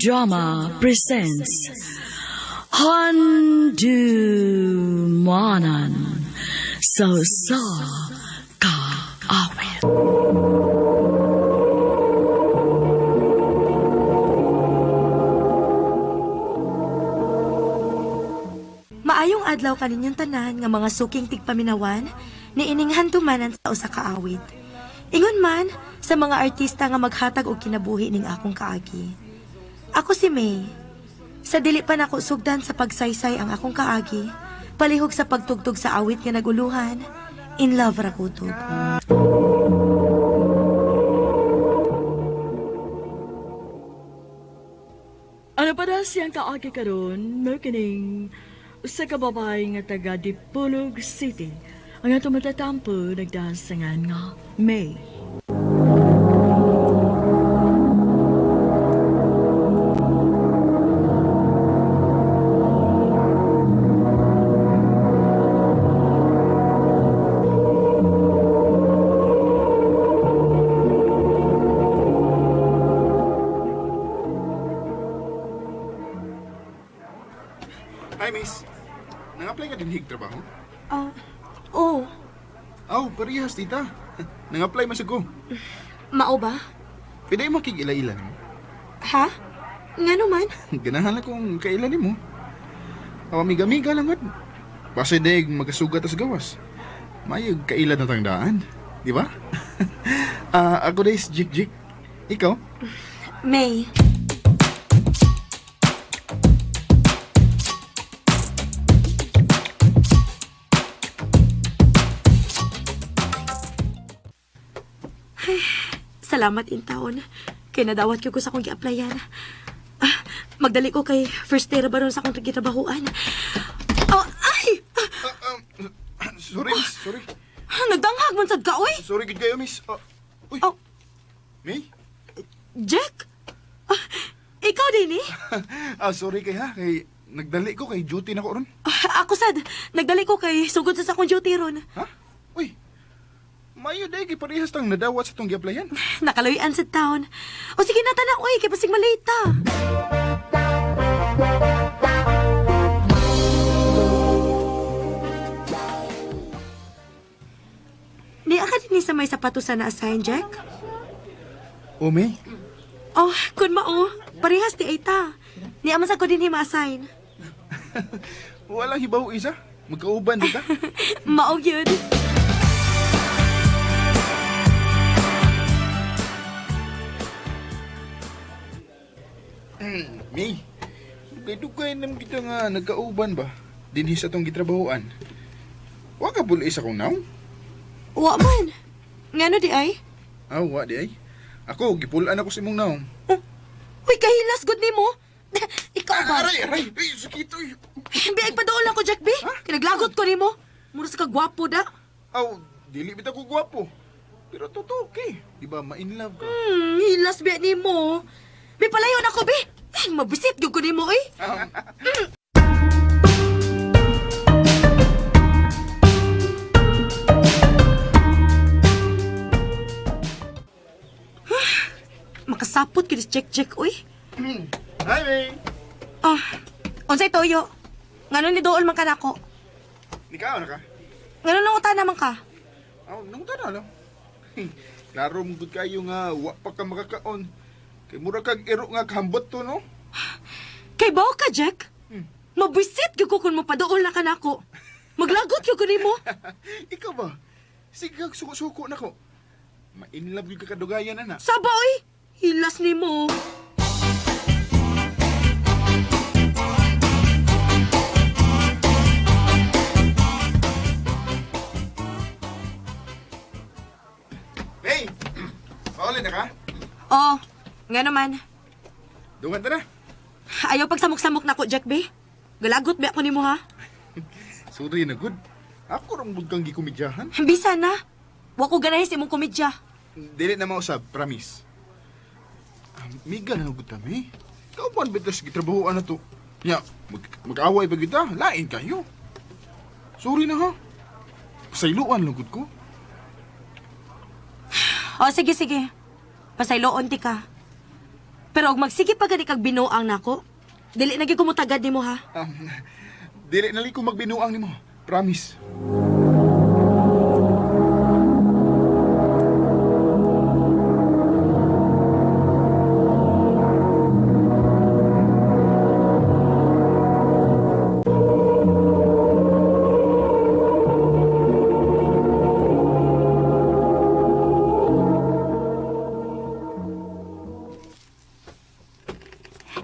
Drama presents Handumanan sa Usa Ka Awit. Maayong adlaw kaninyong tanan nga mga suking tigpaminawan ni ining handumanan sa usa ka awit. Ingon man sa mga artista nga maghatag og kinabuhi ning akong kaagi. Ako si May. Sa dili pa nako sugdan sa pagsaysay ang akong kaagi, palihog sa pagtugtog sa awit nga naguluhan, in love ra kutob. Ano pa na siyang kaagi karon mo kining usa ka babae nga taga Dipolog City ang atong matatampo nagdasangan nga May. Hi, miss. Nang-apply ka din hig trabaho? Ah, oh, Aw, parehas, tita. Nang-apply man sa ko. mao ba? Pwede mo kig ila-ila mo. Ha? Ngano man? Ganahan lang kong kailan mo. Aw, amiga-amiga lang gud. Basta deg magkasugat tas gawas. Mayag kaila na tangdaan. Di ba? Ah, ako days, Jik Jik. Ikaw? May. Ay, salamat in taon. Kay nadawat ko sa akong gi-applyan. Ah, magdali ko kay first day ra ba ron sa akong gitrabahuan. Oh, ay! Ah, sorry, miss. Sorry. Ah, nagdanghag man sad ka, oy! Sorry, good kayo, miss. Ah, uy, Oh, May? Jack? Ah, ikaw din eh? Ah, sorry kay ha. Kay nagdali ko kay duty na ko ron. Ah, ako sad, nagdali ko kay sugod sa akong duty ron. Ha? Uy, mayo day kay parehas tang nadawat sa tong gi-applyan. Nakaluyan sa town. O sige na, tanak, oy, kay basig malate ta. Ni ka din ni sa may sapatos na assign, Jack? O, May? Oh, kun mao, parehas di ay ta. Ni aman sa ko din ma-assign. Walang hibaw isa. Magkauban di ta. Mao gyud. May, dugay-dugay nam kita nga nagkauban ba? Dinhi sa tong gitrabahoan. Wa ka puli sa kong naong? Wa man. Ngano di ay? Ah, wa di ay. Ako, gipulaan ako sa imong naong. Oh, uy, kahilas gud nimo. Ikaw ba? Aray, aray! Ay, sakit oy! Biag padool ako, Jack B. Kinaglagot ko nimo. Mura sa kagwapo da. Aw, dili bitaw ko gwapo. Pero totoo kay. Di ba, ma-in love ka? Hilas biya nimo. Bi palayo na ko, bi. Eh, mabisit gyud ko nimo eh. Makasapot gyud si Jack Jack oy. Hi, May! Ah, unsay toyo? Ngano ni dool man ka nako? Nikaw na ka? Ngano nang uta naman ka? Aw, nung tanaw lang. Klaro mo gud kayo nga wa pa ka makakaon. Kay mura kag iro nga kahambot to, no? Kay bawo ka, Jack? Mabisit gyud ko kung mapadool na ka nako. Maglagot gyud ko nimo. Ikaw ba? Sige kag suko-suko na ko. Ma-in love gyud ka kadugayan ana. Saba oy. Hilas nimo. Hey! Pauli na ka? Oh, nga naman. Dungan ta na. Ayaw pagsamok-samok nako, Jack B. Galagot ba ako nimo ha? Sorry na good. Ako rang bud kang gikomedyahan. Bisa na. Wa ko ganahin sa imong komedya. Dili na mausab, promise. Amiga na gud kami. Kauban bitas gitrabahoan na to. Nya, mag-away pa kita, lain kayo. Sorry na ha. Pasayloan lang gud ko. O, sige, sige. Pasayloon ti ka. Pero og magsige pa gani kag binuang nako, dili na gyud ko mutagad nimo ha. Dili na ko magbinuang nimo. Promise.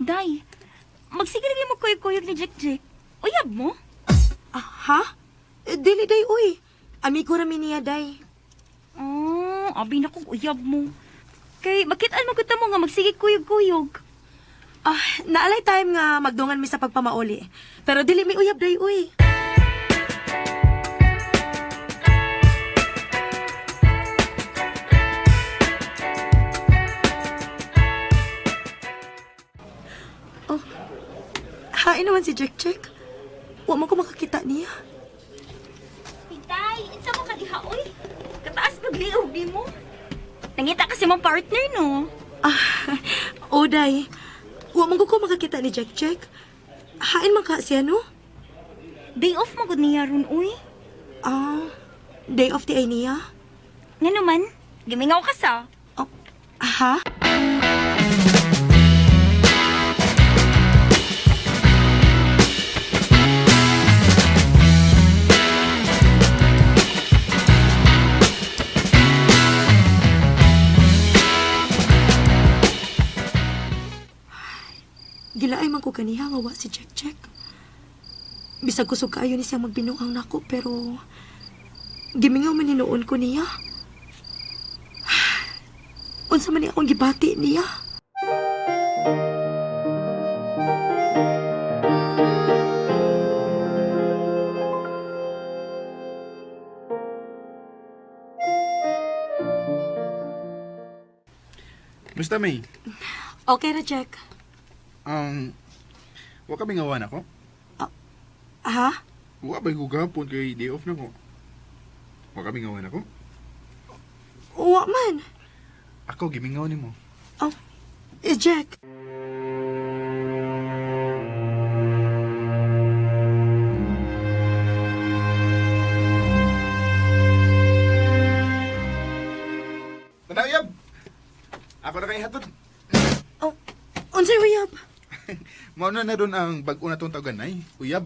Day, magsige lagi mo kuyog-kuyog ni Jack Jack. Uyab mo? Ah, ha? Eh, dili day uy. Amigo ra mi niya day. Oh, abi na kong uyab mo. Kay, makitaan mo kita mo nga magsige kuyog-kuyog. Ah, naalay time nga magdungan mi sa pagpamauli. Pero dili mi uyab day uy. Oh, hain naman si Jack Jack. Wa man ko makakita niya. Day, insa mo kadiha, oy. Kataas pagliog ni mo. Nangita kasi mong partner, no? Ah, oday. Wa man ko makakita ni Jack Jack. Hain man ka siya, no? Day off mo gud niya ron, uy. Ah, day off di ay niya. Nga naman, gimingaw ka sa. Oh, ha? Gilaay man ko ganiha nga wa si Jack Jack. Bisag kusog kaayo ni siya magbinuang nako pero gimingaw man hinuon ko niya. Unsa man ni akong gibati niya? Mr. May, Okay ra, Jack. um, wa ka mingawan ako? Ha? Wa ba ko gapon kay day off na ko? Wa ka mingawan ako? Wa man. Ako gimingaw nimo. Oh, eh, Jack. Tanayab. Ako na kay hatod. Oh, unsay uyab? Mao na na ron ang bag-o na tong taganay, uyab.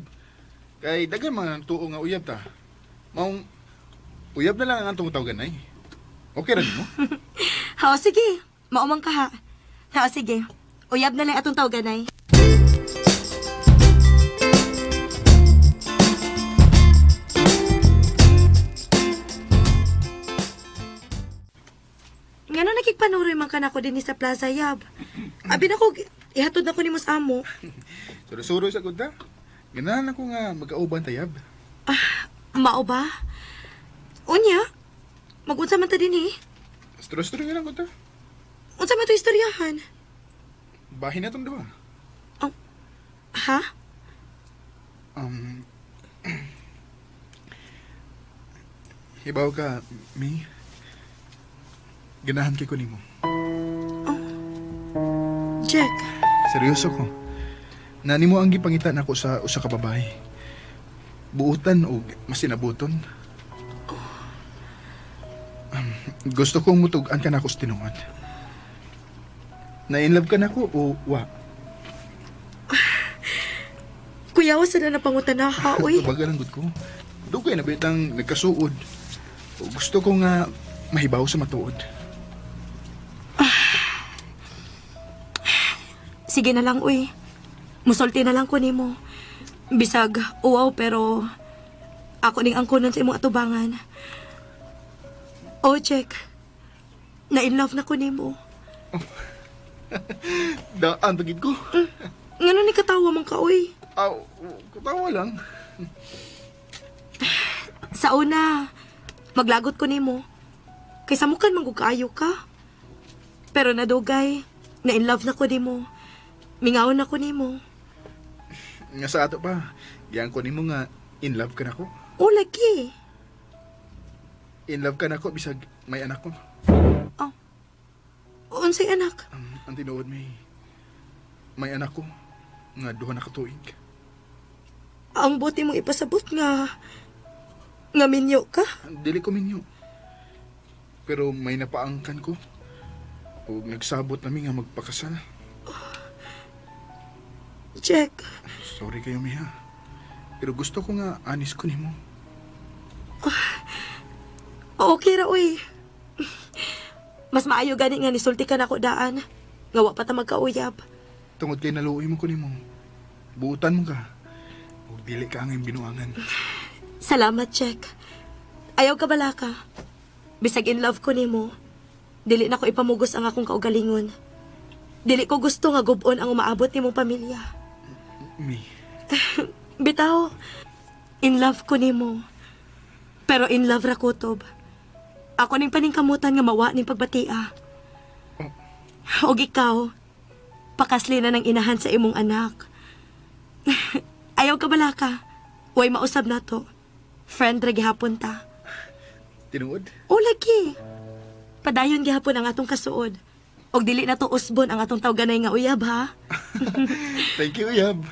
Kay daghan mga tuo nga uyab ta. Maong uyab na lang ang atong tawaganay. Okay ra nimo? Ha, sige. Maumang ka ha. Ha, sige. Uyab na lang atong tawganay. Ngano nakigpanuroy man ka nako dinhi sa Plaza Yab. Abi nako ihatod na ko nimo sa amo. Suro-suro sa gud ta. Ganahan ako nga magkauban tayab. Ah, mao ba? Unya, mag-unsa man ta dinhi? Suro-suro nga lang gud ta. Unsa man to istoryahan? Bahin na tong duha. Oh, ha? Hibaw ka, Mi. Ganahan kay ko nimo. Jack, Seryoso ko. Nani mo ang gipangita nako sa usa ka babae. Buutan og masinabuton. Gusto kong mutug-an ka nako sa tinuod. Na-inlove ka nako o wa? Kuya, wasa na napangutan na ha, uy. Tubagan ang gud ko. Dugay na bitang nagkasuod. O gusto ko nga mahibaw sa matuod. Sige na lang, uy. Musulti na lang ko nimo. Bisag, uwaw, pero ako ning angkonon sa imong atubangan. Oh, Jack. Na-in love na ko nimo. Daan pagid ko. Ngano ni katawa man ka, uy? Aw, katawa lang. Sa una, maglagot ko nimo. Kay samukan man gud kaayo ka. Pero nadugay, na-in love na ko nimo. Mingaon na ko nimo. Nga sa ato pa, giang ko nimo nga in love ka nako. O lagi. In love ka nako bisag may anak ko. Oh. Unsay anak? Ang tinuod may. May anak ko nga duha na ka tuig. Ang buti mong ipasabot nga nga minyo ka. Dili ko minyo. Pero may napaangkan ko. Ug nagsabot nami nga magpakasal. Jack, Sorry kayo, Miha. Pero gusto ko nga anis ko nimo. okay ra oy. Mas maayo gani nga nisulti ka nako daan. Nga wa pa ta magkauyab. Tungod kay naluoy mo ko nimo. Buutan mo ka. Ug dili ka ang binuangan. Salamat, Jack. Ayaw ka bala ka. Bisag in love ko nimo. Dili na ko ipamugos ang akong kaugalingon. Dili ko gusto nga gubon ang umaabot nimong pamilya. Mi, Bitaw, in love ko nimo. Pero in love ra kutob. Ako ning paningkamutan nga mawa ning pagbatia. Og ikaw, pakasli na ng inahan sa imong anak. Ayaw ka bala ka. Way mausab na to. Friend ra gihapon ta. tinuod? O lagi. Padayon gihapon ang atong kasuod. Og dili na to usbon ang atong tawganay nga uyab ha. Thank you, Yab.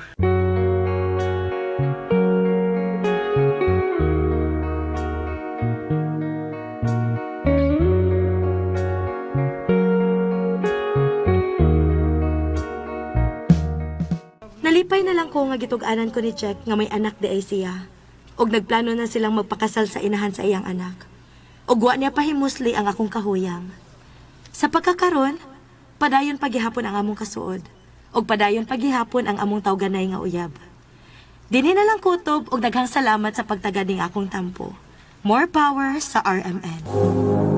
Nalipay na lang ko nga gitug-anan ko ni Jack nga may anak di ay siya. Og nagplano na silang magpakasal sa inahan sa iyang anak. Og wa niya pahimusli ang akong kahuyang. Sa pagkakaron, padayon paghihapon ang among kasuod. Og padayon paghihapon ang among tawganay nga uyab. Dinhi na lang kutob og daghang salamat sa pagtagad ning akong tampo. More power sa RMN.